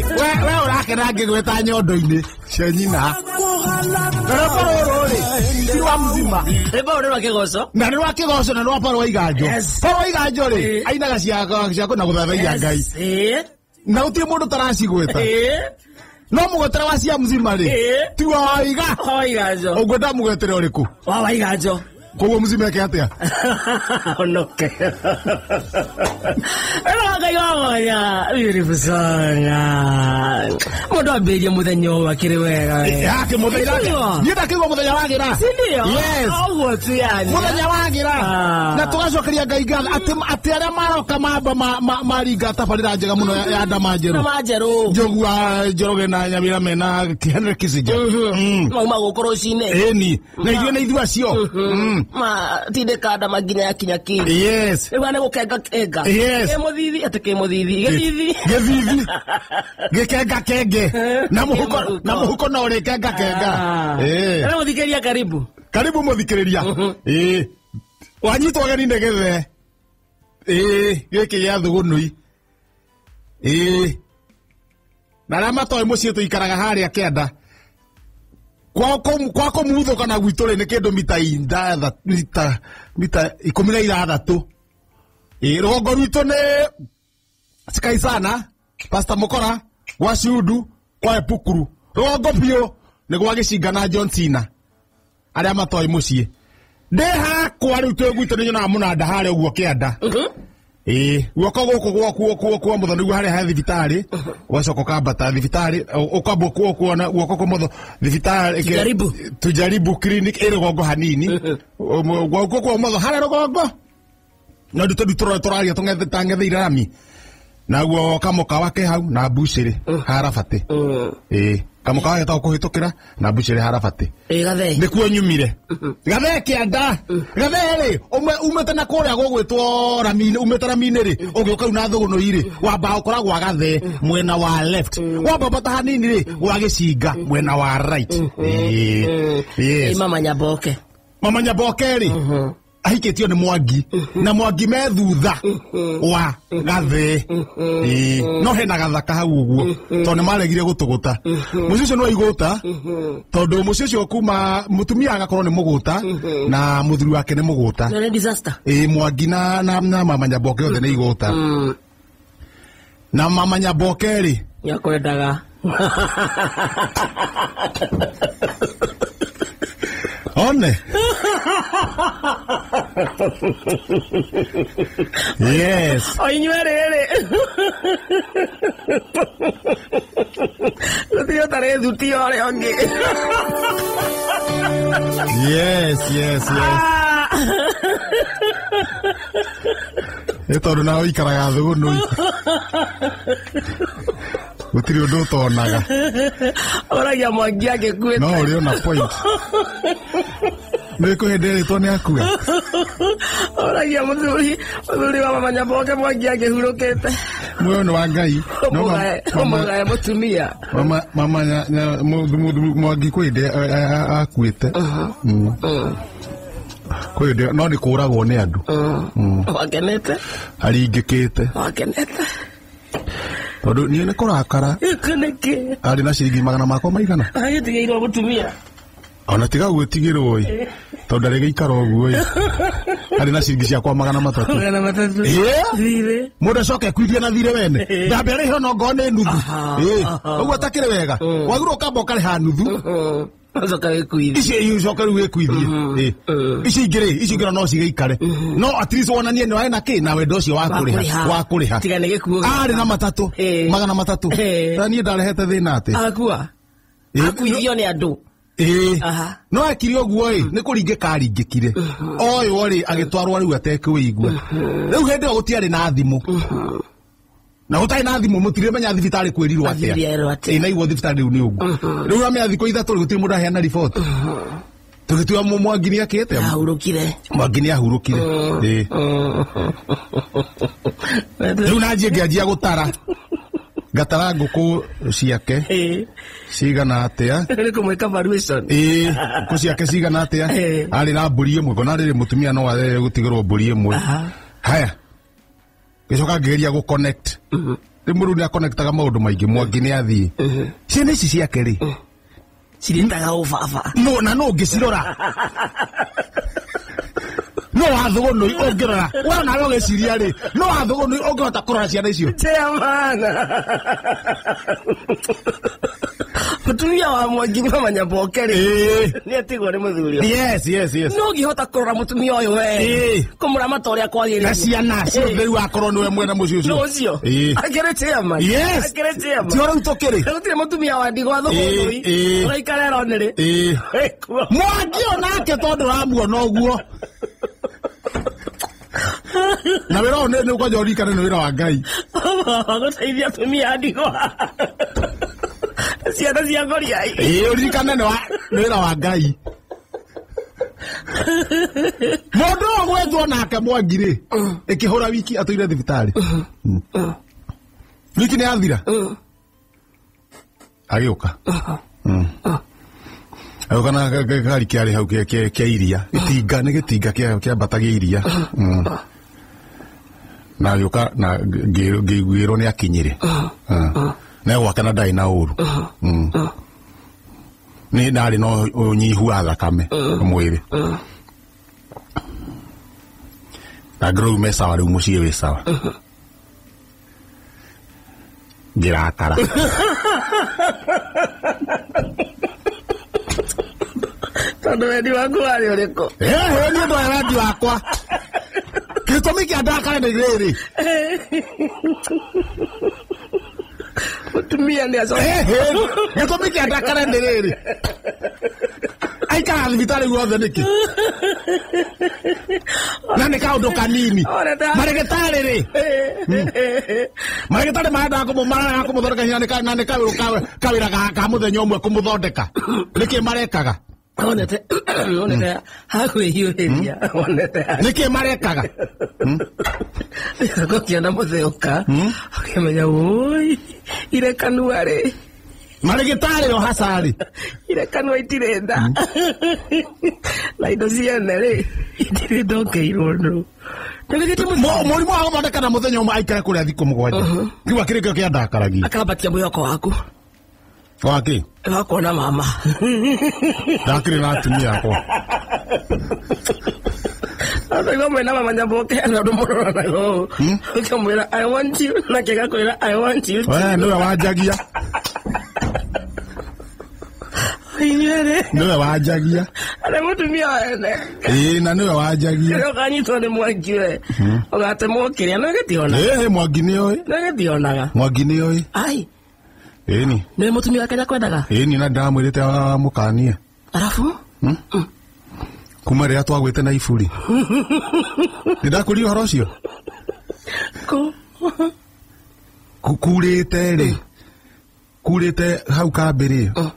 We ũrakena ngĩgweta nyondo-inĩ cia nyina. Na rwĩmbo rũrũ rĩ, ti rwa mzima. Rwĩmbo rũrũ rwa kĩgoco. Na nĩ rwa kĩgoco na nĩ rwa Paul wa Iganjo. Yes. Paul wa Iganjo rĩ, Eh. ainaga cia cia kwenda gũthathaiya Ngai. Yes. Na gũtirĩ mũndũ ũtaracigweta. Eh. No mũgwetere wa cia mzima rĩ, Eh. ti wa Waiga. Wa Waiganjo. Ũguo ndamũgwetere ũrĩkũ? Wa Waiganjo. Koguo mzima eke atĩa? Honoke. Ĩno Ngai wa mwanya. Beautiful song. Mũndũ ambĩrĩrie mũthenya ũyũ akĩrĩ wega. We. Yake mũthenya. Ndio. Niĩ ndakĩigua mũthenya wagĩra. Si ndio? Yes. Ũguo tu yani. Mũthenya wagĩra. Ah. Na tũgacokeria Ngai ngatho atĩ atĩ arĩa maroka mamba maringa tabarĩra njega mũno ya ndama njerũ. Ndama njerũ. Njogu wa Njoroge na Nyamira mena Henry Kissinger. Mauma gũkũ rũcinĩ. Ĩni. Na ithuĩ nĩ ithuĩ acio. Ma tindĩka ndama nginya yakinya kiri. Yes. Rĩu nĩ gũkenga kenga. Yes. Kĩmũthithi atĩ kĩmũthithi. Gĩthithi. Gĩthithi. Gĩkenga kenge. Na mũhuko Kĩmũhuko. na mũhuko no ũrĩkenga kenga. Ĩĩ. Rĩu mũthikĩrĩria karibu. Karibu mũthikĩrĩria. Ĩĩ. Wanyitwo ageni nĩ gĩthe. Ĩĩ, gĩkĩ gĩa thũgũnũi. Ĩĩ. Na arĩa matoĩ mũciĩ tũikaraga harĩa kĩanda. Kwa kũmuthũka na gwitũ rĩ nĩ kĩndũ mita ithathatũ, mita 16. Ĩĩ, rũgongo rwitũ nĩ Sikaisana, Pastor Mukora, gwa Ciundu, kwa Epukuru. Rũgongo biũ nĩ gwa Gĩcinga na John Cena. Arĩa matoĩ mũciĩ. Ndĩ hakwa rĩu twĩ gwitũ nĩ nyonaga mũnanda harĩa ũguo kĩanda. Ĩĩ, guoko gũkũ gwaku kwa ũmotho nĩguo harĩa he thibitarĩ, ũgacoka ũkambata thibitarĩ, ũkamba kuona guoko kwa ũmotho thibitarĩ. Tujaribu. Tujaribu clinic ĩ rũgongo hanini. Guoko kwa ũmotho harĩa rũgongo. No ndũ tondũ tũraria tũng'etheire rami. Naguo kamũkawa ke hau na mbucĩrĩ harabatĩ. Ĩĩ, kamũkawa getagwo kũhĩtũkĩra na mbucĩrĩ harabatĩ. Ĩĩ gathee. Nĩkuo nyumire. Gathee kĩanda. Gathee rĩ, umĩte na kũrĩa gũgwĩtwo rami-inĩ, umĩte rami-inĩ rĩ, ũgĩũka rĩu na thũgũnũi rĩ, wambaga ũkora gwa Gathee mwena wa left. Wambambata hanini rĩ, gwa Gĩcinga mwena wa right. Ĩĩ. Yes. Ĩ mama Nyaboke. Mama Nyaboke rĩ, ahikĩtio nĩ Mwangi na Mwangi me thutha wa Gathee. Ĩĩ. No hena gathaka hau ũguo tondũ nĩ maregire gũtũgũta. Mũciĩ ũcio nĩ wa igũta tondũ mũciĩ ũcio kuma mũtumia agakorwo nĩ mũgũta na mũthuri wake nĩ mũgũta. Na nĩ disaster. Ĩĩ, Mwangi na mama Nyaboke othe nĩ igũta. Na mama Nyaboke rĩ, Nĩakwendaga. one. Yes. O inyuĩ rĩrĩ. Gũtirĩ ũtarĩ thuti ũrĩa ũngĩ. Yes, yes, yes. Nĩ tondũ nawe ũikaraga thũgũnũi. Gũtirĩ ũndũ ũtonaga. Ũragia Mwangi angĩkuĩte. No ũrĩ ona point. Nĩ kũhĩndĩ ĩrĩtwo nĩ akua. Ũragia mũthuri wa mama Nyaboke Mwangi angĩhurũkĩte. Muoyo nĩ wa Ngai. No Ũmũgae mũtumia. Mama Mwangi kwĩ hĩndĩ akuĩte. Kwĩ hĩndĩ no nĩ kũragwo nĩ andũ. Wakenete? Aringĩkĩte. Wakenete? Tondũ niĩ nĩ kũrakara. Gĩkũ nĩkĩ? Arĩ na ciringi magana makwa maigana. Agĩtigĩirwo mũtumia. Ona tiga gwĩtigĩrwo ĩ. Tondũ ndarĩ gĩikaro ũguo ĩ. Arĩ na ciringi ciakwa 300. 300. Ĩĩ. Thirĩ. Mũndũ acoke akuithie na thirĩ wene. Ndambe arĩhe ona ongorwo nĩ nuthu. Ĩĩ. Ũguo atakĩrĩ wega. Wagĩrĩirwo ũkamba ũkarĩha nuthu. Ũcoka wĩkuithie. Ici ũcoke rĩu wĩkuithie. Ĩĩ. Ici ingĩ rĩ, ici ingĩ no cigĩikare. No at least wonanie nĩ warĩ na kĩ na wendo ũcio wa kũrĩha. Wa kũrĩha. Tiga nĩ gĩkuũ. Arĩ na matatũ. 300. Na niĩ ndarehete thĩna atĩ. Akua. Akuithio nĩ andũ. Ĩĩ. No ekire ũguo ĩ, nĩ kũringĩka aringĩkire. Oywo rĩ, agĩtwarwo rĩu atekũigua. Rĩu hĩndĩ ĩyo gũtiarĩ na thimũ. Na gũtarĩ na thimũ mũtirĩmenya thibitarĩ kwĩrirwo atĩa. Ĩĩ, na igua thibitarĩ rĩu nĩ ũguo. Rĩu amenya thikũ 3 rĩ, gũtirĩ mũndũ aheana riboti. Tũgĩtua Mwangi nĩ akĩte. Ahurũkire. Mwangi nĩ ahurũkire. Ĩĩ. Rĩu nanjie ngĩanjia gũtara. Ngatara ngũkũ ciake. Cigana atĩa? Nĩ kũmwĩka valuation. Ĩĩ, ngũkũ ciake cigana atĩa? Arĩ na mbũri ĩmwe, ngona rĩrĩ mũtumia no arere gũtigĩrwo mbũri ĩmwe. Haya. Ngĩcoka ngĩgeria gũ connect. Rĩmwe rĩu nĩ akonektaga maũndũ maingĩ. Mwangi nĩ athiĩ, ciana ici ciake rĩ, Cirĩtaga ũbaba. No na no ũngĩcirora no wathũgũnũi, ũngĩrora we nawe ũgĩciria rĩ, no wathũgũnũi ũngĩhota kũrora ciana icio. Chairman. Mũtumia wa Mwangi Mama Nyaboke rĩ, nĩ atigwo nĩ mũthuri. Yes. No ũngĩhota kũrora mũtumia ũyũ we, kũmũramata ũrĩa kwagĩrĩire. Na ciana ciothe rĩu akorwo nĩwe mwene mũciĩ ũcio. No ũcio. Akĩrĩ chairman. Yes. Akĩrĩ chairman. Ti ũrĩa tũkĩrĩ. Gũtirĩ mũtumia wa ndigwa thũgũnũi. Ũraikara eronere. Ĩkuo. Mwangi onake tondũ ramuona ũguo na wĩra ũyũ nĩ kwanja ũririkane nĩ wĩra wa Ngai. Gũteithia atumia a ndigwa. Ciana cia ngoriai. Ĩĩ, ũririkane nĩ wĩra wa Ngai. Mũndũ ũyũ gwethwo nake Mwangi rĩ, ĩkĩhũra wiki atũire thibitarĩ. Wiki nĩ yathira, agĩũka. Agĩũka na gari kĩarĩ hau kĩa iria, gĩtinga nĩ gĩtinga kĩambatagia iria. Na agĩũka na ngĩiguĩrwo nĩ akinyire. Na gwake na ndarĩ na ũru. Nĩ ndarĩ na ũnyihu wa thakame mwĩrĩ. Na ngĩrwo rĩu me sawa, rĩu mũciĩ wĩ sawa. Ngĩrakara. Tondũ wendi waku warĩ ũrĩkũ? Ĩĩ, nĩ ũndũ wa wendi wakwa. Gĩtũmi kĩa ndakare nĩ rĩrĩ. Mũtumia nĩ acoka. Gĩtũmi kĩa ndakare nĩ rĩrĩ. Aikara thibitarĩ guothe nĩkĩ? Na nĩ kaũndũ kanini. Marĩgĩtarĩ rĩ. Marĩgĩtarĩ marendaga kũmũthondeka hinya na nĩ kawĩra ka mũthenya ũmwe kũmũthondeka. Nĩkĩ marekaga? Onete hakwĩhiũhĩria onete. Nĩkĩ marekaga? Gũkĩona mũtheuka ũkĩmenya ũi ire kanua rĩ. Marĩgĩtarĩ o hacarĩ. Ire kanua itirĩ nda na indo ciene rĩ itirĩ ndokeirwo nũ. Mũrimũ wa gũthondeka na mũthenya ũmwe aikare kũrĩa thikũ 7. Kĩu akĩrĩ kĩo kĩandakaragia. Akambatia mwĩhoko waku. Wake? Wakuona mama. Ndakĩrĩ na atumia akwa. Ataigua mwena mama Nyaboke na ũndũ mũroranaga ũũ. Ũkamwĩra I want you nake agakwĩra I want you. We nĩwe wanjagia. Inyuerĩ. Nĩwe wanjagia. Arĩ mũtumia wene. Ĩĩ, na nĩwe wanjagia. Rĩrĩa ũkanyitwo nĩ Mwangi we. Ũgatemwo kĩrĩa no gĩtionaga. Ĩĩ, Mwangi nĩoĩ. No gĩtionaga. Mwangi nĩoĩ. Ai. Ĩni. Nĩ mũtumia wake nĩakwendaga? Ĩni, na ndamwĩrĩte amũkanie. Arabu? Kuma rĩrĩa twagwĩte na iburi. Nĩndakũria ũhoro ũcio? Kũ? Kurĩte rĩ. Kurĩte hau kambĩ rĩ.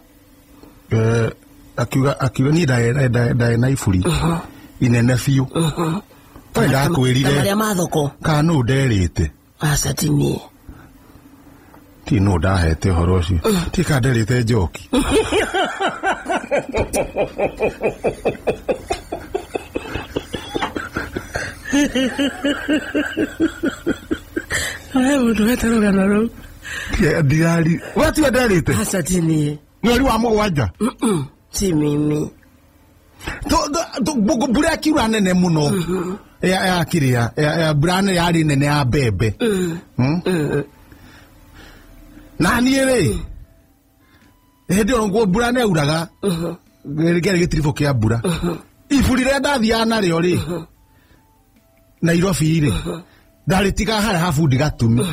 Akiuga niĩ ndarĩ na iburi inene biũ. We ndakwĩrire. Marĩa ma thoko. Kana nũ nderĩte? Aca ti niĩ. Ti nũ ndahete ũhoro ũcio. Ti kana nderĩte Njoki. We mũndũ wete rũgano rũu. Ndirari. We tiwe nderĩte? Aca ti niĩ. Mweri wa 7. Ti mimi. Mbura yakiura nene mũno. Ya kĩrĩa, ya mbura nene yarĩ nene ya mbembe. Na niĩ rĩ, hĩndĩ ĩyo nguo mbura nĩ yauraga. Kĩarĩ gĩtiribũ kĩa mbura. Iburi rĩrĩa ndathiaga narĩo rĩ, Nairobi rĩ, ndarĩtigaga harĩa ha bundi Gatumi.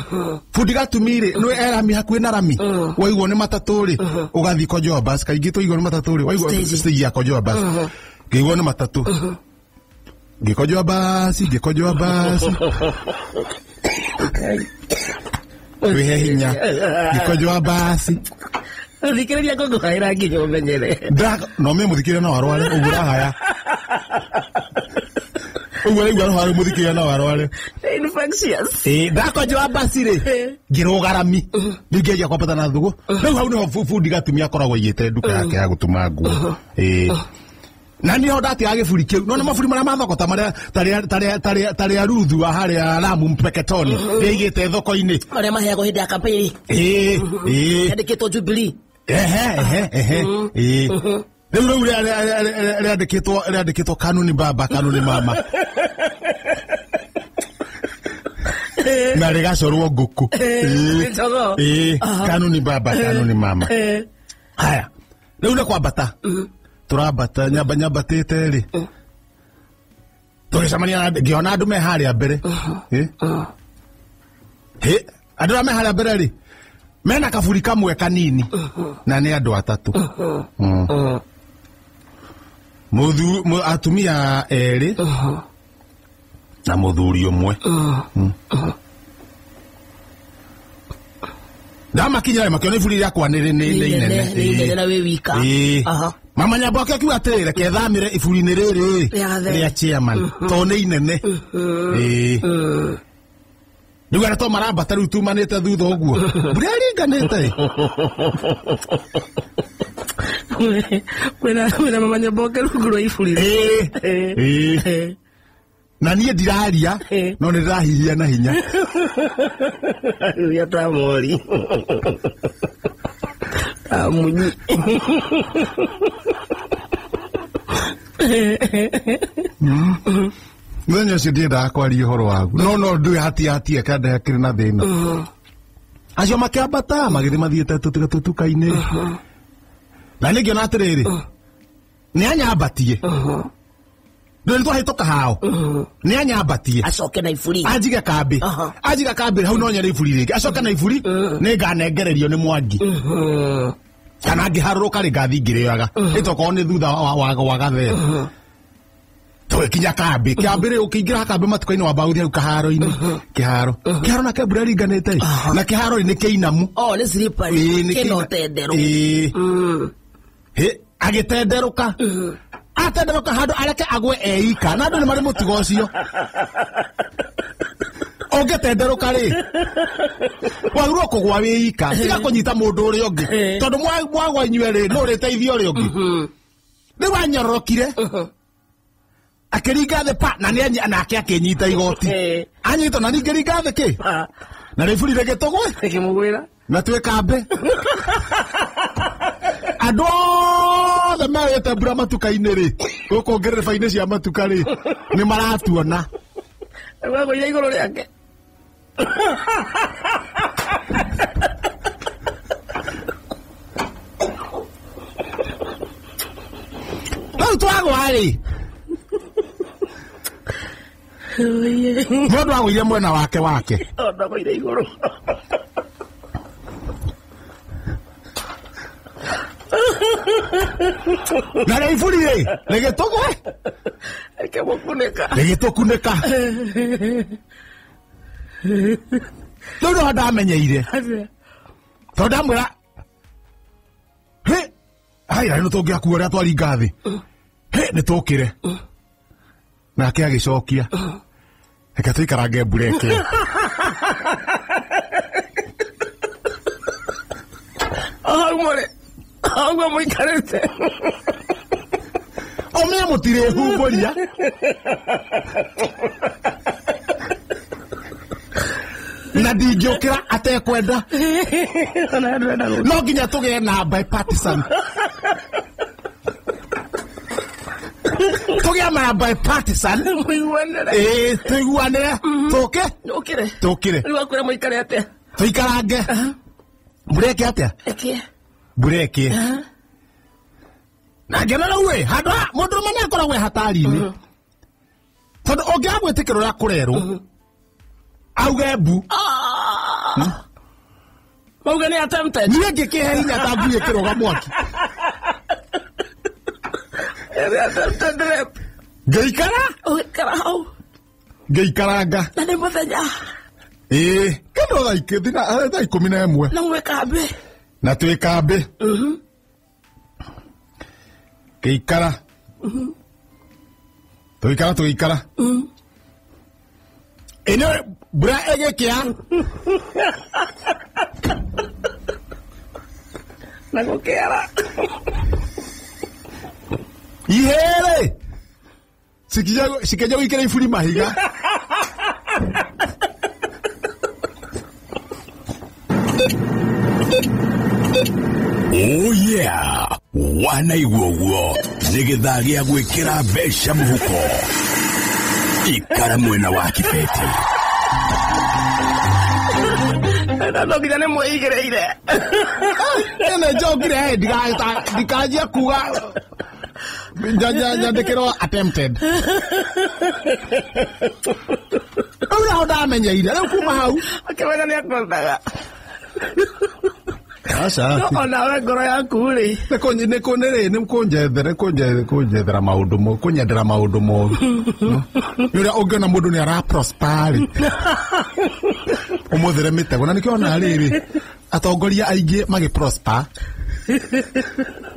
Bundi Gatumi rĩ, nĩ erami hakuhĩ na rami. Waigwo nĩ matatũ rĩ, ũgathiĩ Konjoa bus. Kaingĩ twaigwo nĩ matatũ rĩ, waigwo stage ya Konjoa bus. Ngĩigwo nĩ matatũ. Ngĩkonjoa basi, ngĩkonjoa basi. Wĩhe hinya. Ngĩkonjoa basi. Thikĩrĩria ngũkũhaĩra nginya ũmenyere. No me mũthikĩrĩria no arware, ũguo ũrahaya. Ũguo ũraigua rũharo mũthikĩrĩria no arware. Infectious. Ndakonjoa basi rĩ, ngĩrũga rami. Rĩu ngĩanjia kwambata na thũgũ. Rĩu hau nĩho bundi Gatumi akoragwo aigĩte nduka yake ya gũtuma nguo. Na niĩ ho ndatigaga gĩburi kĩu no nĩ maburi marĩa ma thoko ta marĩa ta rĩa Ruthu wa harĩa Lamu Mpeketoni rĩigĩte thoko-inĩ. Marĩa maheagwo hĩndĩ ya campaign. Ĩĩ ĩĩ. Yandĩkĩtwo Jubilee. Ehe ehe ehe. Ĩĩ. Rĩu rĩandĩkĩtwo kanuni baba kanuni mama. Na rĩgacorwo ngũkũ. Ĩĩ. Kanuni baba kanuni mama. Haya. Rĩu nĩ kwambata. Turambata nyamba nyambatĩte rĩ. Tũgĩcemania na ngĩona andũ me harĩa mbere. Hĩ, andũ arĩa me harĩa mbere rĩ mena kaburi kamwe kanini na nĩ andũ atatũ. Atumia erĩ na mũthuri ũmwe. Ndamakinyĩra makĩona iburi rĩakwa nĩ inene. Nĩ inene na wĩ wika. Mama Nyambo akiuga atĩrĩ reke thamĩre iburi-inĩ rĩrĩ rĩa chairman tondũ nĩ inene. Rĩu arĩa to marambata rĩu tumanĩte thutha ũguo mbura ĩringanĩte. Kwĩna Mama Nyambo rungu rwa iburi. Ĩĩ. Na niĩ ndiraria no nĩ ndĩrahihia na hinya. Hihia ta mori. Ta munyi. Mũthenya ũcio ndiendaga kwaria ũhoro wagu no ndũĩ hatia kanda hakĩrĩ na thĩna. Acio makĩambata magĩthiĩ mathiĩte tũtuka-inĩ. Na niĩ ngĩona atĩrĩrĩ nĩ anyambatie. Ndũĩ nĩ twahĩtũka hao. Nĩ anyambatie. Acoke na iburi. Anjige kambĩ. Anjiga kambĩ hau no nyone iburi rĩngĩ. Acoke na iburi nĩ nganengererio nĩ Mwangi. Kana ngĩharũrũka rĩ ngathiĩ ngĩrĩoyaga. Ĩtokorwo nĩ thutha wa gathee. Tũgĩkinya kambĩ. Kambĩ rĩ ũkĩingĩra kambĩ matuka-inĩ wambaga gũthiĩ hau kaharo-inĩ. Kĩharo. Kĩharo nake mbura ĩringanĩte. Na kĩharo nĩ kĩinamu. Oh, nĩ slippery. Kĩna ũtenderũ. Ĩĩ. Hĩ, agĩtenderũka. Atenderũka handũ areke agwe eika. Na andũ nĩ marĩ mũtugo ũcio. Ũngĩtenderũka rĩ wagĩrĩirwo kũgwa wĩ ika. Tiga kũnyita mũndũ ũrĩa ũngĩ. Tondũ mwagwa inyuĩ rĩ nũ ũrĩteithia ũrĩa ũngĩ. Rĩu anyororokire. Akĩringa thĩ pa na nĩ nake akĩnyita igoti. Anyita na niĩ ngĩringa thĩ kĩ? Na rĩburi rĩgĩtũgwe. Rĩkĩmũgwĩra. Na twĩ kambĩ. Andũ othe merĩte mbura matuka-inĩ rĩ gũkũ ngĩrĩba-inĩ cia matuka rĩ nĩ maratuona. Wagũire igũrũ rĩake. Rĩu twagwa rĩ mũndũ agũire mwena wake wake. Ndagũire igũrũ. Na rĩ iburi rĩ rĩgĩtũgwe. Rĩkĩmũkunĩka. Rĩgĩtũkunĩka. Rĩu no ndamenyeire. Tondũ ndamwĩra hĩ haya nĩ tũngĩakua ũrĩa twaringa thĩ. Hĩ nĩ tũkĩre. Nake agĩcokia reke tũikarange mbura ĩkĩe. Hau mũrĩ hau mũikarĩte. Ũmenya mũtirĩhumbũria. Na ndingĩũkĩra atekwenda. No nginya tũgĩe na bipartisan. Tũgĩe na bipartisan. Mũiguanĩre. Ĩĩ tũiguanĩre. Tũke. Ũkĩre. Tũkĩre. Rĩu akwĩra mũikare atĩa? Tũikarange. Mbura ĩkĩe atĩa? Ĩkĩe. Mbura ĩkĩe. Na ngĩona rĩu ĩ handũ ha mũndũrũme nĩ akoragwo e hatari-inĩ. Tondũ ũngĩaga gwĩtĩkĩra ũrĩa kũrerwo auge mbu. Mauge nĩ attempted. Niĩ ngĩkĩhe hinya ta ngui ĩkĩrũga mwaki. Attempted rape. Ngĩikara. Ũgĩikara hau. Ngĩikaranga. Na nĩ mũthenya. Ĩĩ kĩndũ thaa 11. Na mwĩ kambĩ. Na twĩ kambĩ. Ngĩikara. Tũgĩikara tũgĩikara. Ĩno mbura ĩgĩkĩa. Na gũkĩara. Ihĩrĩ cikĩnja gũikĩra iburi mahiga. Oh yeah, wanaigua ũguo nĩ gĩthaa gĩa gwĩkĩra mbeca mũhuko. Ikara mwena wa kibeti. No nginya nĩ mwĩigĩrĩire. Ene njokire ndikanjia kuga nyandĩkĩrwo attempted. Rĩu naho ndamenyeire rĩu kuma hau Akĩmenya nĩ akwendaga. Aca. No onawe ngoro yaku rĩ. Nĩ kũnjethera maũndũ moru, kũnyendera maũndũ moru. Nĩ ũrĩa ũngĩona mũndũ nĩ ara prosper rĩ, ũmũthere mĩtego. Na nĩkĩo ona rĩrĩ atongoria aingĩ magĩ prosper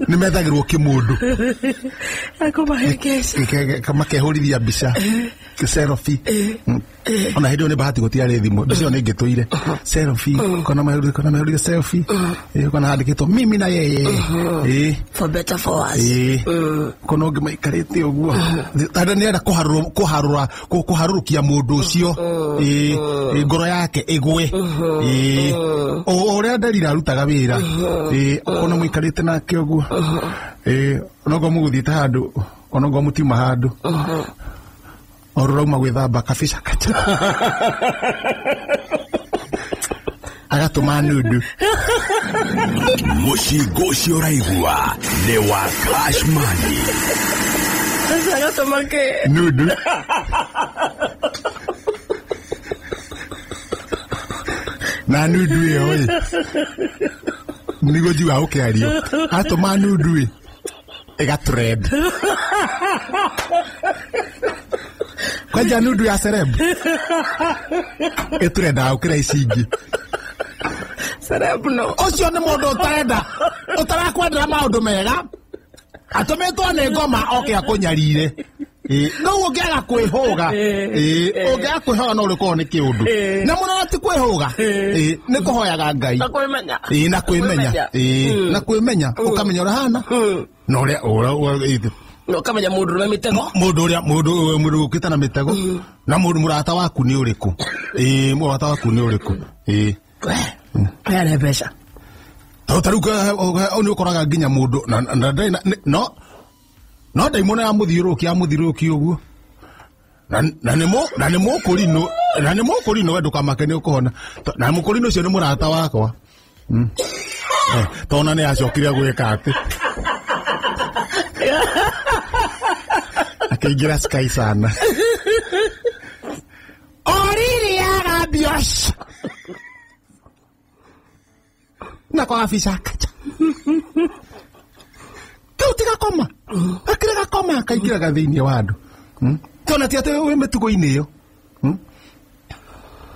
nĩ methagĩrwo kĩmũndũ. Akũmahĩngĩca. Makehũrithia mbica selfie. Ona hĩndĩ ĩyo nĩ bahati gũtiarĩ thimũ, mbica ĩyo nĩ ingĩtũire selfie, kona mahũrire selfie, kona handĩkĩtwo mimi na yeye. For better for worse. Kona ũngĩ maikarĩte ũguo tondũ nĩarenda kũharũrũkia mũndũ ũcio, ngoro yake ĩgwe. O ũrĩa Delila arutaga wĩra, kona mũikarĩte nake ũguo, onokorwo mũgũthiĩte handũ, onokorwo mũtiuma handũ, o rũrauma gwĩthamba kabica kacha agatũma nundu. Mũcingo ũcio ũraigua nĩ wa Cash Money. Sasa agatũma kĩ? Nundu. Na nundu ĩyo ĩ nĩguo njiugaga ũkĩario, atũma nundu ĩ ĩgatrend. Kwanja nundu ya celeb ĩtrendaga gũkĩra ici ingĩ. Celeb no. Ũcio nĩ mũndũ ũtarenda, ũtarakwendera maũndũ mega, atũmĩtwo nĩ ngoma oke akũnyarire. Rĩu ũngĩaga kwĩhũga, ũngĩaga kwĩhũga no ũrĩkorwo nĩ kĩũndũ. Na mũno ti kwĩhũga, nĩ kũhoyaga Ngai. Na kwĩmenya. Na kwĩmenya. Na kwĩmenya, ũkamenya ũrĩa hana. Na ũrĩa, ũrĩa, Na ũkamenya mũndũ ũrĩa mĩtego. Mũndũ ũrĩa, mũndũ ũkĩte na mĩtego. Na mũndũ mũrata waku nĩ ũrĩkũ? Mũrata waku nĩ ũrĩkũ? Heane mbeca. Ta rĩu nĩ ũkoraga nginya mũndũ, na, na, na, na, no, no ndaimona ya mũthiũrũrũki, ya mũthiũrũrũki ũguo. Na, na nĩ mũ, na nĩ mũkũrinũ, na nĩ mũkũrinũ, we ndũkamake nĩ ũkũhona. Na mũkũrinũ ũcio nĩ mũrata wakwa. Tona nĩ acokire gwĩka atĩ. Akĩingĩra Sky sana. Oriri ya bios. Na kwa afisa kacha. Kau tiga koma. Akire gakoma akaingĩra gathĩinĩ wa andũ. Tona ti atĩ wĩ mĩtugo-inĩ ĩyo.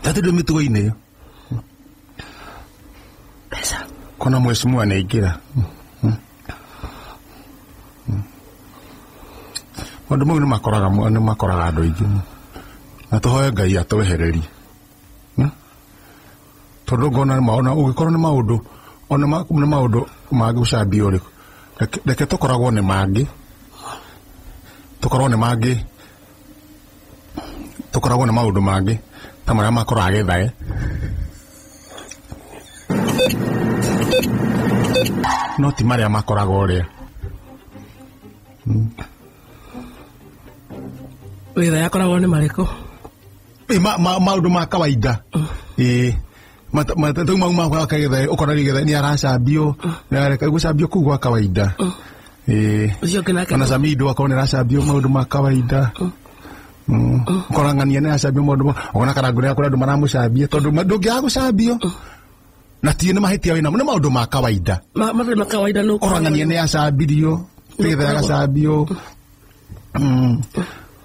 Ti atĩ ndwĩ mĩtugo-inĩ ĩyo. Mbeca. Kona mheshimiwa nĩaingĩra. Maũndũ mau nĩ makoraga andũ aingĩ mũno. Na tũhoe Ngai atwehererie. Tondũ ngona ona ũngĩkorwo nĩ maũndũ, ona nĩ maũndũ mangĩgũcambia ũrĩkũ. Reke tũkoragwo nĩ mangĩ. Tũkoragwo nĩ mangĩ. Tũkoragwo nĩ maũndũ mangĩ ta marĩa makoraga Gĩthae. No ti marĩa makoraga ũrĩa. Gĩthae akoragwo nĩ marĩkũ? Maũndũ ma kawaida. Rĩu mau ma Gĩthae, ũkona Gĩthae nĩ aracambio, nĩ areka gũcambio kũu gwa kawaida. Ũcio ũngĩ nake Ona Samido akorwo nĩ aracambio maũndũ ma kawaida. Ũkora Ng'ania nĩ aracambio maũndũ ma, ũkona Karangũ nĩ akũrĩ andũ maramũcambia, tondũ ndũngĩaga gũcambio. Na ti nĩ mahĩtia wĩnamo, nĩ maũndũ ma kawaida. Maũndũ ma kawaida nĩ Ũkora Ng'ania nĩ acambirio, Gĩthae agacambio.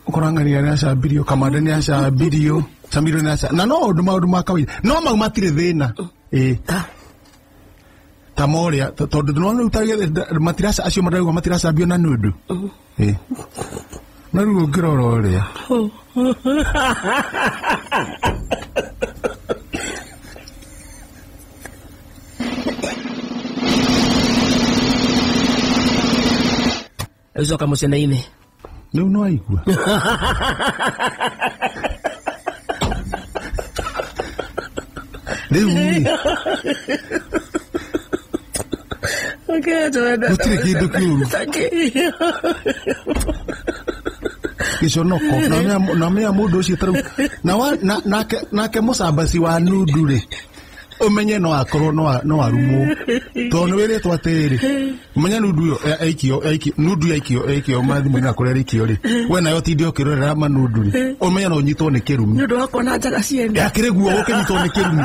Ũkora Ng'ania nĩ acambirio, Kamande nĩ acambirio, Samido nĩ acambirio. Na no maũndũ ma kawaida. No mau matirĩ thĩna. Ta moria, tondũ no rĩu ta matiraca, acio marauga matiracambio na nundu. Na rĩu ũngĩrora ũrĩa. Ucoka mũcene-inĩ. Rĩu no aigua. Rĩu rĩ, gũtirĩ kĩndũ kĩũru gĩconoko na mea mũndũ ũcio tarĩu na nake nake mũcambaci wa nundu rĩ, ũmenye no akorwo no arumwo tondũ nĩ wĩrĩtwo atĩrĩrĩ, ũmenye nundu ĩyo aikio nundu yaikio mathimũ-inĩ na kũrĩa ĩrĩikio rĩ, we nayo tinde ũkĩrorera manundu rĩ, ũmenye no ũnyitwo nĩ kĩrumi. Nĩ ũndũ wa kuona njaga ciene. Akĩrĩ guo ũkĩnyitwo nĩ kĩrumi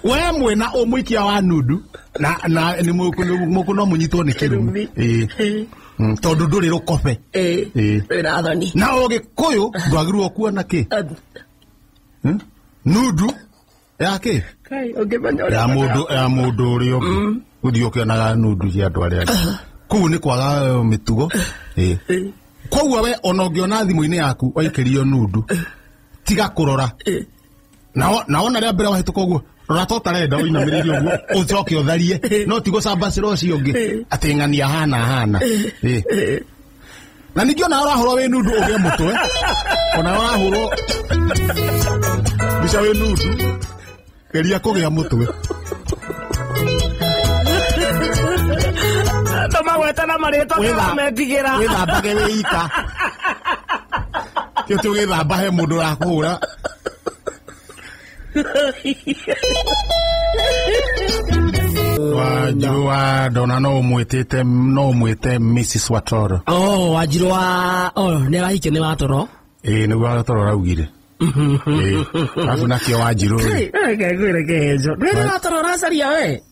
we mwena ũmũikia wa nundu na nĩ mũkũ no mũnyitwo nĩ kĩrumi. Ĩĩ. Tondũ ndũrĩ rũkobe. Ĩĩ. Wĩna thoni. Na ũgĩkũyũ ndwagĩrĩirwo kuona kĩ nundu ya kĩ Kai, ũngĩmenya ũrĩa ya mũndũ ya mũndũ ũrĩa ũngĩ ũthiĩ ũkĩonaga nundu cia andũ arĩa angĩ. Kũu nĩ kwaga mĩtugo. Ĩĩ. Koguo we ona ũngĩona thimũ-inĩ yaku waikĩrio nundu, tiga kũrora. Na wona rĩa mbere wahĩtũka ũguo, rora ta ũtarenda ũinamĩrĩrie ũguo ũcoke ũtharie, no ti gũcambacĩra ũcio ũngĩ atĩ ng'ania hana hana. Ĩĩ. Na ningĩ ona ũrahũrwo wĩ nundu ũgĩe mũtwe, ona ũrahũrwo mbica wĩ nundu, geria kũgĩa mũtwe. Tũmagweta na marĩtwa tũrametigĩra. Wĩthambage wĩ ika. Kĩo tũgĩthamba he mũndũ ũrakũhũra. Wanjiru wa ndona no ũmwĩtĩte, no ũmwĩte Mrs Watoro. Oh, Wanjiru wa, oh, nĩ arahikio nĩ Watoro. Ĩĩ, nĩguo Watoro araugire. Ĩĩ. Arabu nakĩo Wanjiru rĩ. Reke ngwĩre kĩhenjo. Ndũĩ Watoro ũracaria we?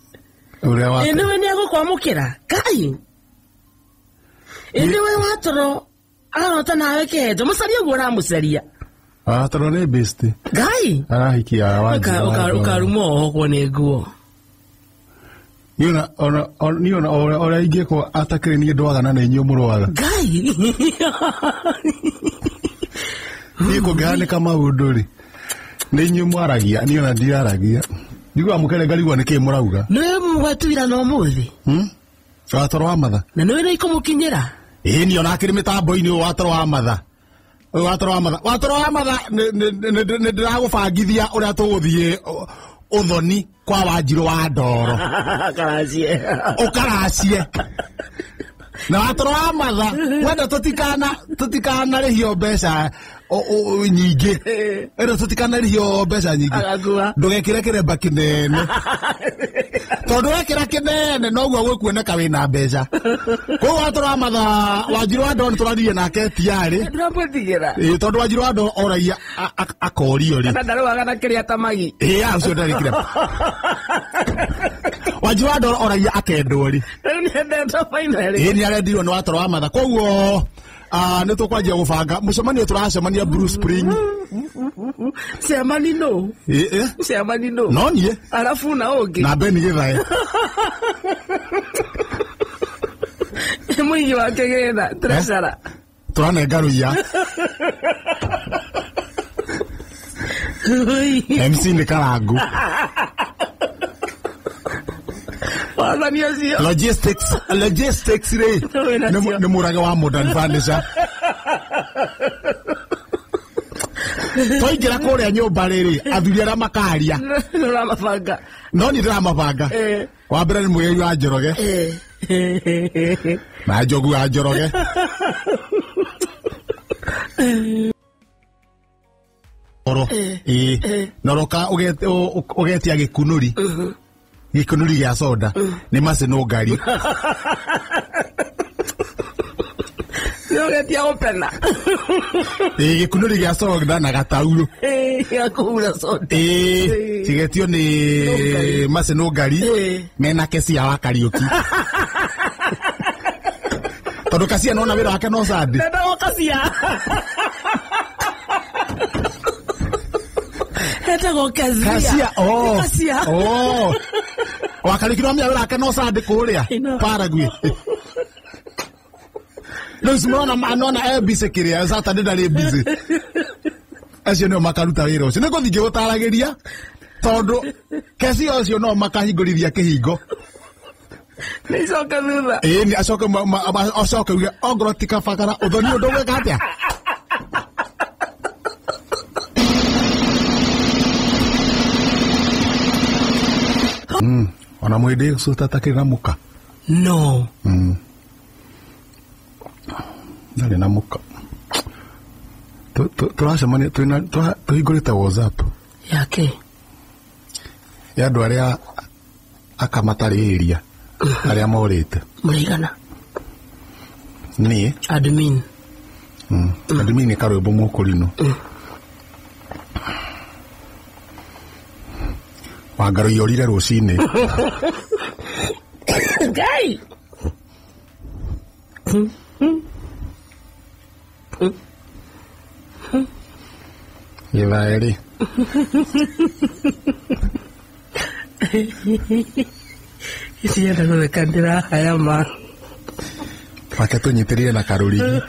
Ũrĩa wa Ĩ nĩwe nĩ egũkwamũkĩra. Kai. Ĩ nĩwe Watoro arota nawe kĩhenjo. Mũcarie ũguo ũramũcaria. Watoro nĩ best. Ngai. Arahikia Wanjiru. Ũkarumwo ohokwo nĩ nguo. Niĩ ona niĩ ona ũrĩa ingĩkwo atakĩrĩ niĩ ndwagana na inyuĩ mũrwaga. Ngai. Niĩ kũngĩhanĩka maũndũ rĩ, nĩ inyuĩ mwaragia, niĩ ona ndiraragia. Njiguaga mũkĩaria ngarigwo nĩkĩĩ mũrauga. Nĩwe mũgwatuira na ũmũthĩ. Watoro wa matha. Na nĩwe nĩ ikũmũkinyĩra. Ĩĩ niĩ ona akĩrĩ mĩtambo-inĩ ũyũ Watoro wa matha. Ũyũ Watoro wa matha. Watoro wa matha nĩ ndĩragũbangithia ũrĩa tũgũthiĩ ũthoni kwa Wanjiru wa Ndoro. Karacie. Ũkaracie. Na Watoro wa matha wenda tũtikanarĩhio mbeca nyingĩ. Wenda tũtikanarĩhio mbeca nyingĩ. Agakua. Ndũgekĩre kĩremba kĩnene. Tondũ wekĩra kĩnene noguo gũkuoneka wĩna mbeca. Koguo Watoro wa matha Wanjiru wa Ndoro nĩtũraririe nake tiarĩ. Ndĩramwĩtigĩra. Ĩĩ, tondũ Wanjiru wa Ndoro oragia akorio rĩ. Kana ndarũaga na kĩrĩa ta magi. Ĩĩ, ũcio ndarĩ kĩremba. Wanjiru wa Ndoro oragia akendwo rĩ. Rĩu nĩendetwo finally. Ĩĩ, nĩ arendirwo nĩ Watoro wa matha. Koguo nĩ tũkwanjia gũbanga mũcemanio, tũracemania Blue Spring. Cemani nũ? Ĩĩ. Cemani nũ? No niĩ. Arabu na ũngĩ. Na Beni Gĩthae. Mũigi wa kĩgĩna, treasurer. Tũranenga rũiya. MC nĩ Karangu. Wathani ũcio. Logistics rĩ, Wĩna cio. nĩ mũrage wa Modern Furniture. Twaingĩra kũrĩa nyũmba rĩrĩ, athuri arĩa makaria. Nĩũramabanga. No niĩ ndĩramabanga. Wa mbere nĩ Mũgĩri wa Njoroge. Na Njogu wa Njoroge. Oro. Ĩĩ. Na ũroka ũgetia gĩkunũri. Gĩkunũri gĩa soda. Nĩ macinũ ngari. Nĩ ũgetia gũpena. Ĩĩ, gĩkunũri gĩa soda na gataurũ. Gĩa kũhura soda. Ĩĩ, cigetio nĩ macinũ ngari. Mena Kesia wa Kariũki. Tondũ Kasia nona wĩra wake no sandi. Ndendagwo Kasia. Etagwo Kasia. Kasia, oh. Kasia. Oh. Wa Kariũki no wĩra wake no sandi kũrĩa Paraguay. Rĩu simona nona e busy kĩrĩa Saturday ndarĩ busy. Acio nĩo makaruta wĩra ũcio. Nĩngũthiĩ ngĩgũtaragĩria tondũ Kesia ũcio no makahingũrithia kĩhingo. Nĩ icoke thutha. Ĩĩ nĩ acoke acoke uge ongorwo ti kabagara ũthoni ũyũ ndũgwĩka atĩa. Ona mwĩndĩ ũcio atakĩrĩ na mũka. No. Ndarĩ na mũka. Tũracemania tũhingũrĩte WhatsApp Yake. Ya andũ arĩa aka matarĩ area arĩa morĩte. Mũrĩigana. Niĩ Admin. Admin nĩ karwĩmbo mũkũrinũ. Wangaro yorire rũcinĩ. Ngai. Gĩthaa rĩ. Cienda gũtheka ndĩrahaya ma. Wake tũnyitĩrĩre na karũrigi.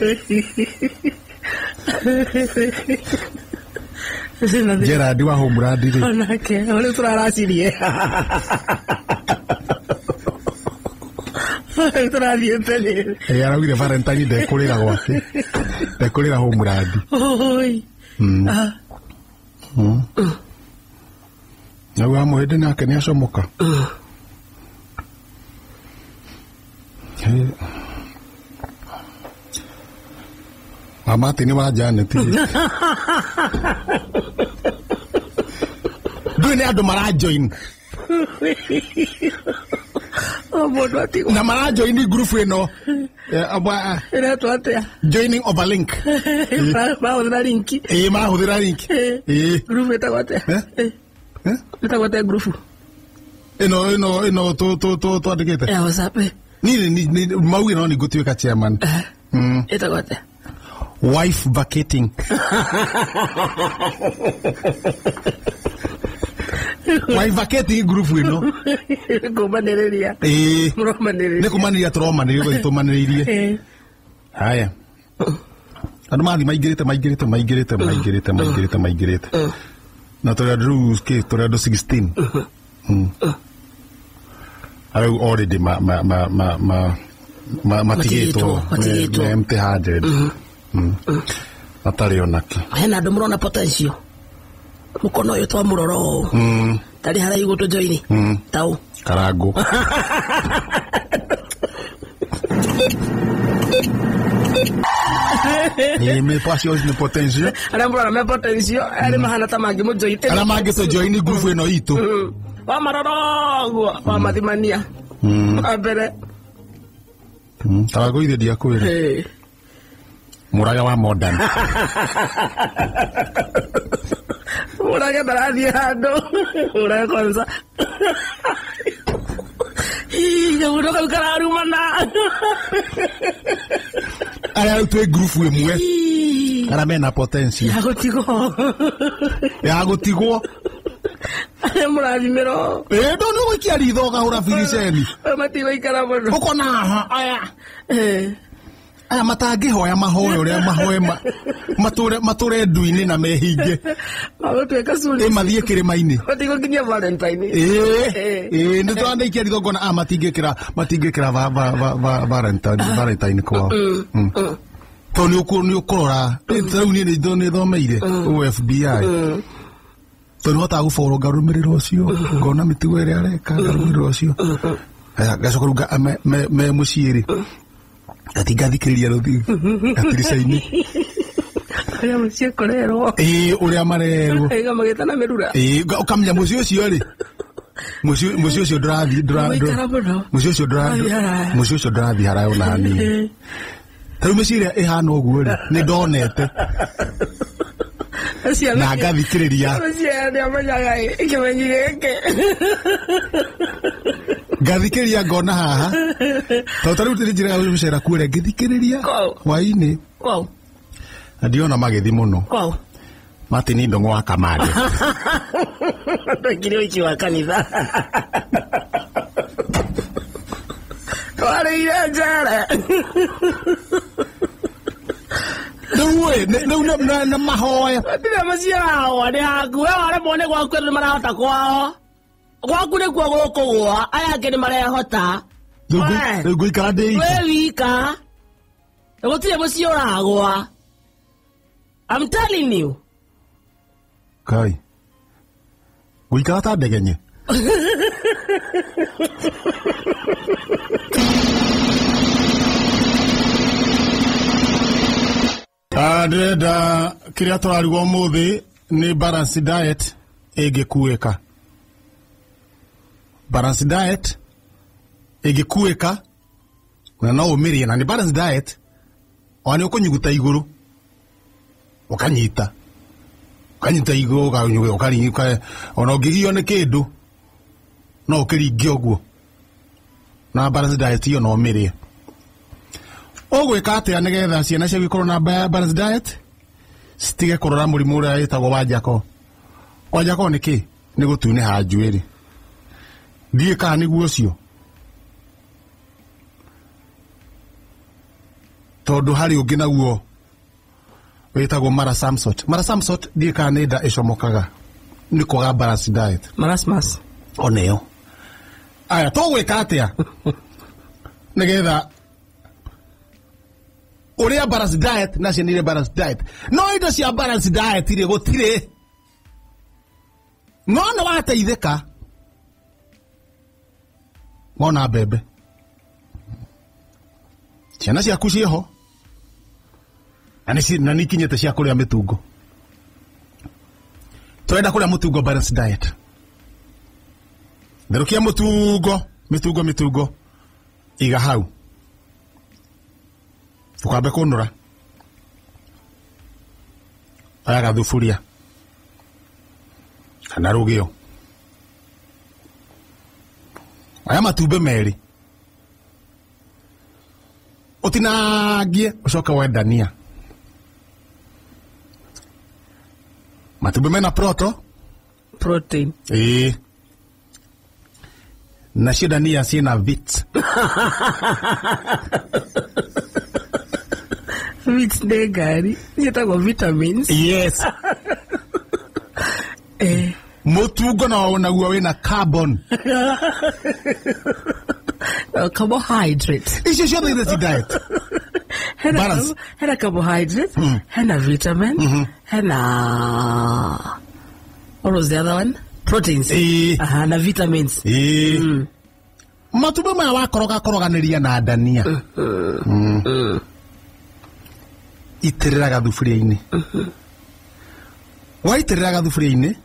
Gerard wa Homeland rĩ. Onake ũrĩa tũraracirie. Tũrathiĩte rĩ. Ĩ araugire Valentine ndekũrĩra gwake. Ndekũrĩra Homeland. Oi. Ah. Nau wa mũhĩndĩ nake nĩ acomoka. Wa Martin wa Janet. Ndũĩ nĩ andũ marajoin. O mũndũ atigwo. Na marajoin group ĩno. Ĩretwo atĩa? Joining over link. Marahũthĩra linki. Ĩĩ marahũthĩra link. Ĩĩ. Ngurubu ĩtagwo atĩa? Eh? Eh? Ĩtagwo atĩa ngurubu? Ĩno ĩno ĩno twandĩkĩte. Ya WhatsApp. Niĩ mauge no nĩ ngũtuĩka chairman. Ĩtagwo atĩa? Wife vacating. Wife vacating group ĩno. Kũmanĩrĩria. Ĩĩ. Mũromanĩrĩria. Nĩ kũmanĩrĩria tũromanĩrĩria ũguo tũmanĩrĩirie. Haya. Andũ mathiĩ maingĩrĩte maingĩrĩte maingĩrĩte maingĩrĩte maingĩrĩte maingĩrĩte. Na tũrĩ andũ rĩu kĩ tũrĩ andũ 16. Rĩu already matigĩtwo Matigĩtwo. Me empty handed. Matarĩ onake. Hena andũ mũrona potential. Mũkono ũyũ twamũrora ũũ. Tarĩ haraihu gũtũjoini. Taũ. Karangũ. Ĩĩ me acio nĩ potential. Arĩa mũrona me potential, arĩa mahana ta mangĩmũjoini. Arĩa mangĩtũjoini group ĩno itũ. Wamarora ũguo, wamathimania. Wa mbere. Karangũ ithe ndiakwĩra. Mũraga wa modern. Mũrage ndarathiĩ handũ. Mũrage kwanza. Kanyamũ kau kararumana. Arĩa rĩu twĩ group ĩmwe. Arĩa mena potential. Ya gũtigwo. Ya gũtigwo. Arĩa mũrathimĩrwo. Ĩĩ ndũ nĩ gũikia ritho ũkahũra biriceni. Matigũikara mũno. Ũkona haha aya. Aya matangĩhoya mahoya ũrĩa mahoe matũre ndu-inĩ na mehinge. Magũtuĩka curi. Ĩ mathiĩ kĩrĩma-inĩ. Matigũkinyia Valentine. Ĩĩ nĩ tũrandĩkia ritho ngona aya matingĩkĩra Valentine kwao. Tondũ nĩ ũkũrora rĩu niĩ nĩ thomeire FBI. Tondũ hotaga gũboro ngarũmĩrĩra ũcio ngona mĩtugo ĩrĩa areka ngarũmĩrĩra ũcio. Ngacoka rĩu me mũciĩ rĩ gatingathikĩrĩria gatirica-inĩ. Ũrĩa mũciĩ kũrerwo. Ĩĩ ũrĩa marerwo. Ĩga magĩtana mĩrura. Ĩĩ ũkamenya mũciĩ ũcio rĩ mũciĩ ũcio ndũrathiĩ mũciĩ ũcio mũciĩ ũcio ndũrathiĩ haraya ona hanini. Ta rĩu mĩciĩ ĩrĩa ĩhana ũguo rĩ nĩ ndonete. Na ngathikĩrĩria. Mĩciĩ ĩyo nĩamenyaga kĩmenyi gĩkĩ. Ngathikĩrĩria ngona haha. Tondũ ta rĩu nĩ njĩra ya gũcera kuo rĩ ngĩthikĩrĩria hwaĩ-inĩ. Na ndiona magĩthiĩ mũno. Martin Ndong'o wa Kamande. Ndekire ũici wa kanitha. Twarĩire njere. Rĩu nĩ mahoya. Gũtirĩ mũciĩ wao nĩ haku. We waremwo nĩ gwaku andũ nĩ marahota kwao. Gwaku nĩkuo gũkũgũa, aya angĩ nĩ marehota. Rĩu ngũikara ndĩ ika. We wika. Gũtirĩ mũciĩ ũragwa. I'm telling you. Kai. Ngũikara ta ndegenye. Ndĩrenda kĩrĩa tũrarigwo ũmũthĩ nĩ balanced diet ĩngĩkuĩka. Balanced diet ĩngĩkuĩka na no ũmĩrĩe na nĩ balanced diet ona nĩ ũkũnyuguta igũrũ ũkanyita ũkanyita igũrũ ũkaringa ona ũngĩgio nĩ kĩndũ no ũkĩringe ũguo na balanced diet ĩyo no ũmĩrĩe. Ũgwĩka atĩa nĩgetha ciana ciaku ikorwo na balanced diet citige kũrora mũrimũ ũrĩa wĩtagwo wa njako. Wa njako nĩ kĩ? Nĩ gũtunĩha njuĩrĩ. Ndiũĩ kana nĩguo ũcio, tondũ harĩ ũngĩ naguo wĩtagwo marasamsot. Marasamsot ndiũĩ kana nĩ nda ĩcomokaga nĩ kwaga balanced diet. Marasmus. Oneyo. Aya, tũgwĩka atĩa nĩgetha ũrĩa balanced diet na ciana iria balanced diet no indo cia balanced diet rĩ gũtirĩ no nĩ wateithĩka wona mbembe ciana ciaku ciĩho na nĩ ikinyĩte cia kũrĩa mĩtungo. Tũrenda kũrĩa mũtungo balanced diet. Therũkia mũtungo mĩtungo mĩtungo iga hau ukambe kunura oya gathuburia kana rũgĩo oya matumbĩ merĩ ũtinangie ũcoke woe ndania. Matumbĩ mena protein. Ĩĩ, nacio ndania ciĩna vit. Vit nĩ ngari ciĩtagwo vitamins. Yes. Mũtungo no naguo wĩna carbon. Carbohydrate. Icio ciothe irĩ ci diet. Hena, hena carbohydrate, hena vitamin, hena what was the other one? Proteins. Aha, na vitamins. Matumbĩ maya wakoroga koroganĩria na ndania. Itĩrĩra gathuburia-inĩ. Waitĩrĩra gathuburia-inĩ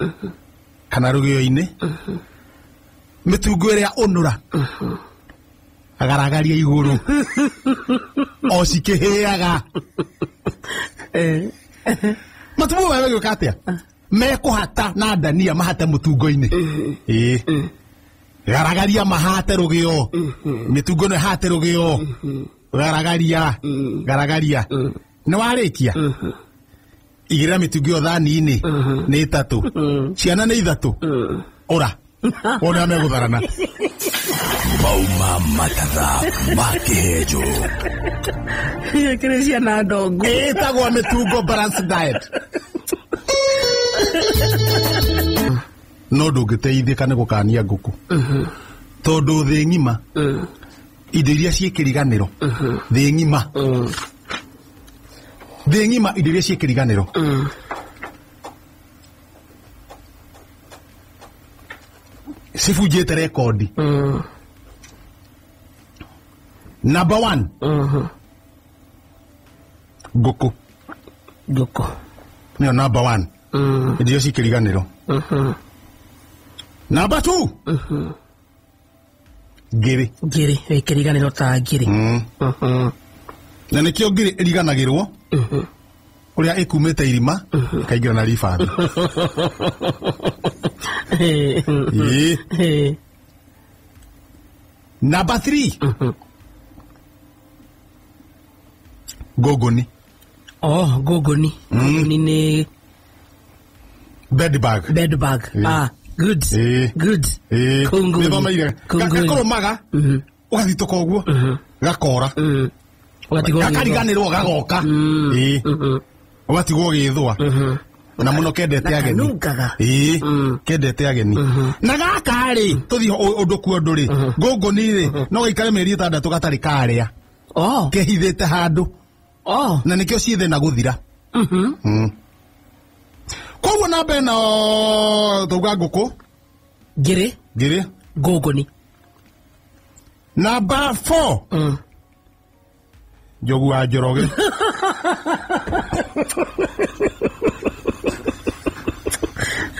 kana rũgĩo-inĩ mĩtungo ĩrĩa ũnũra agaragaria igũrũ o cikĩhĩaga. Matumbĩ maya megwĩka atĩa? Mekũhata na ndania mahate mũtungo-inĩ. Ĩĩ, garagaria mahate rũgĩo, mĩtungo ĩno ĩhate rũgĩo, garagaria garagaria. Nĩ warĩkia igĩrĩra mĩtungo ĩyo thani-inĩ nĩ ĩtatũ, ciana nĩ ithatũ, ũra wone ũrĩa megũtharana. Mauma matatha ma kĩhenjo. Kĩrĩ ciana ndongo. Ĩtagwo mĩtungo balanced diet. No ndũngĩteithĩka nĩ gũkania ngũkũ tondũ thĩ ng'ima indo iria ciĩ kĩriganĩro thĩ ng'ima thĩ ng'ima indo iria ciĩ kĩriganĩro cibunjĩte rekondi. Number 1, ngũkũ. Ngũkũ nĩyo number 1 indo iria ciĩ kĩriganĩro. Number 2, ngĩrĩ. Ngĩrĩ ĩ kĩriganĩro ta ngĩrĩ. Na nĩkĩo ngĩrĩ ĩriganagĩrwo ũrĩa ĩkumĩte irima ĩkaingĩra na ribathi. Ĩĩ. Number 3, ngũngũni. Oh, ngũngũni. Ngũngũni nĩ bed bug. Bed bug. Ah, good. Good. Kũngũni. Nĩthomeire. Gakũrũmaga ũgathitũka ũguo gakora gakariganĩrwo gagoka. Ĩĩ, ũgatigwo ũgĩthũa. Na mũno kendete Na ageni. kanungaga. Ĩĩ, kendete ageni. Na gaka rĩ, tũthiĩ ũndũ kwa ũndũ rĩ, ngũngũni rĩ, no gaikare mĩeri 6 gatarĩ karĩa. Oh. Kehithĩte handũ. Oh. Na nĩkĩo ciĩ thĩna gũthira. Koguo namba ĩno tauga ngũkũ. Ngĩrĩ. Ngĩrĩ. Ngũngũni. Namba 4. Njogu wa Njoroge.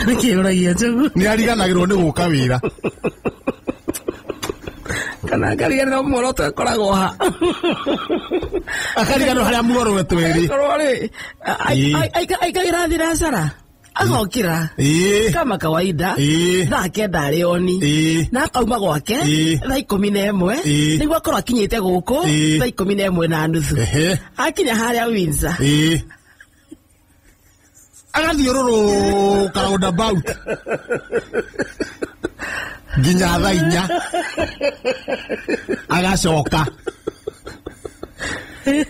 Nĩkĩ ũragia njogu? Nĩ ariganagĩrwo nĩ gũka wĩra. Kana akariganĩrwo muoroto ĩkoragwo ha. Akariganĩrwo harĩa muoroto ĩrĩ. Korwo rĩ, aikagĩra thinacara. Agokĩra. Kama kawaida. Thaa 9 arĩ oni. Na akauma gwake thaa 11. Nĩguo akorwo akinyĩte gũkũ thaa 11:30. Akinya harĩa Windsor. Agathiũrũrũka roundabout nginya thaa 4 agacoka.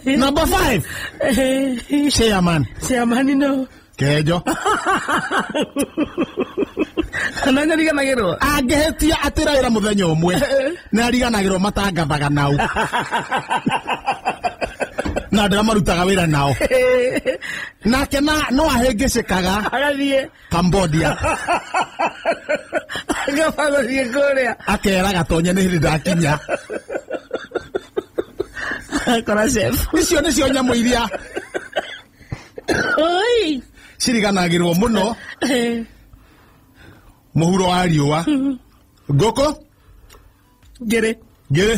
Number 5. Chairman. Chairman no. Kejo. Na nĩariganagĩrwo. Angĩhĩtia atĩra wĩra mũthenya ũmwe, nĩariganagĩrwo matangathaga nao. Na andũ arĩa marutaga wĩra nao. Nake no ahĩngĩcĩkaga. Agathiĩ Cambodia. Akaba gũthiĩ kũrĩa. Akera gatonye nĩ hĩndĩ ndakinya. Akora chef. Icio nĩcio nyamũ iria Oi. ciriganagĩrwo mũno mũhuro wa riũa. Ngũkũ. Ngĩrĩ. Ngĩrĩ.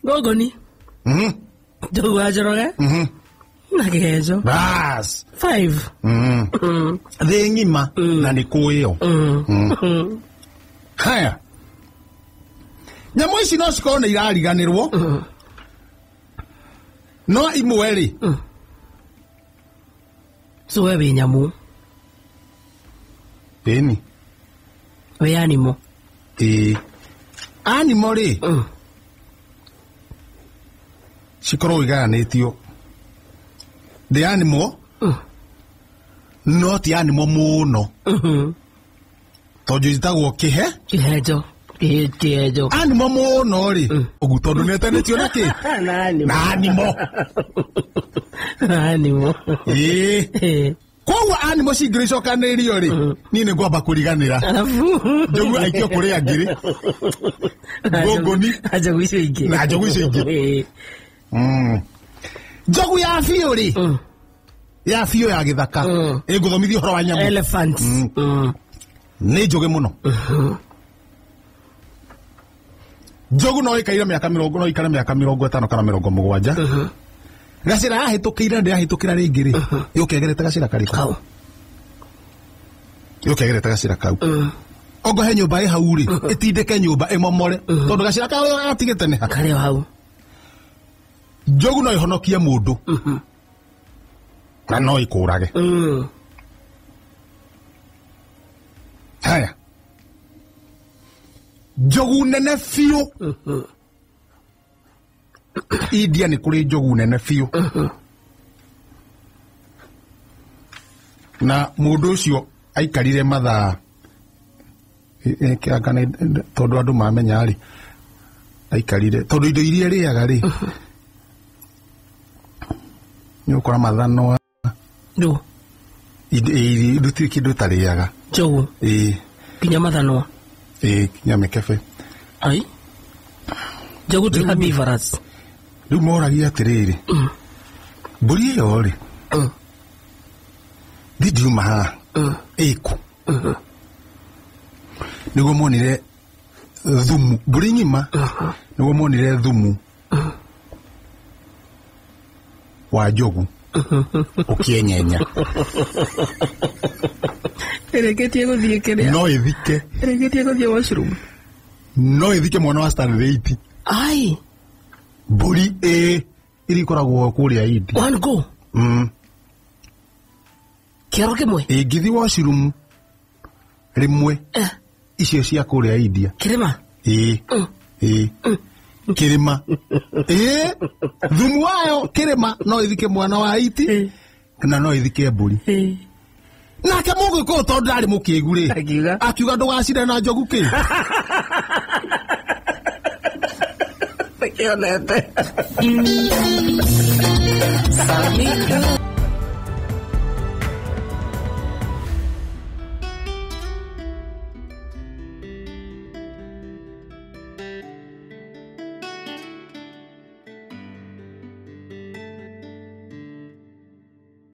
Ngũngũni. Njogu wa Njoroge. Na kĩhenjo. Bas. 5. Thĩ ng'ima na nĩ kũĩyo. Haya. Nyamũ ici no cikorwo nĩ irariganĩrwo. No imwe rĩ. So we wĩ nyamũ. Ĩni. Wĩ animal. Ĩĩ. Animal rĩ. Cikorwo igayanĩtio. The animal. No ti animal mũno. Tondũ njĩtagwo kĩhe. Kĩhenjo. Kĩhenjo. Animal mũno rĩ. Ũguo tondũ nĩetanĩtio na kĩ? Na animal. Na animal. Na animal. Ĩĩ. Koguo animal cingĩrĩcokanĩrĩrio rĩ, niĩ nĩ ngwamba kũriganĩra. Njogu aikio kũrĩa ngĩrĩ. Ngũngũni. Na njogu icio ingĩ. Na njogu icio ingĩ. Njogu ya biũ rĩ. Ya biũ ya gĩthaka. Ĩngũthomithia ũhoro wa nyamũ. Elephants. Nĩ njũgĩ mũno. Njogu no ĩkaire mĩaka mĩrongo, no ĩikare mĩaka 50 kana 70. Gacĩra yahĩtũkĩire ndĩrahĩtũkĩra rĩngĩ rĩ. Yũke ĩgerete gacĩra karĩkũ? Kau. Yũke ĩgerete gacĩra kau. Ongo he nyũmba ĩ hau rĩ, ĩtindĩke nyũmba ĩmomore. Tondũ gacĩra kau gatigĩte nĩ ha? Karĩ o hau. Njogu no ĩhonokie mũndũ. Na no ĩkũrage. Haya. Njogu nene biũ. India nĩ kũrĩ njogu nene biũ. Na mũndũ ũcio aikarire mathaa tondũ andũ mamenya rĩ, aikarire tondũ indo iria ĩrĩaga rĩ, nĩ ũgũkora mathanwa. Ndũ. Ndũtirĩ kĩndũ ĩtarĩaga. Njogu. Ĩĩ. Nginya mathanwa. Ĩĩ, nginya mĩkebe. Ai. Njogu ti herbivorous. Rĩu moragia atĩrĩrĩ, mbũri ĩyo rĩ, ndindiuma haha, ĩkũ? Nĩguo monire thumu, mbũri ng'ima, nĩguo monire thumu wa njogu ũkĩenyenya. Ĩrĩkĩtie gũthiĩ kĩrĩa? No ĩthike. Ĩrĩkĩtie gũthiĩ washroom. No ĩthike mwana wa standard 8. Ai. Mbũri ĩ iria ikoragwo kũrĩa India. One go. Kĩoro kĩmwe. Ĩngĩthiĩ washroom rĩmwe icio cia kũrĩa India. Kĩrĩma. Ĩĩ. Ĩĩ. Kĩrĩma. Ĩĩ. Thumu wayo kĩrĩma no ĩthike mwana wa iti na no ĩthike mbũri. Nake mũgĩkũyũ tondũ ndarĩ mũkĩgu rĩ, Akiuga? Akiuga ndũgacire na njogu kĩ. Nĩkĩonete. Samika.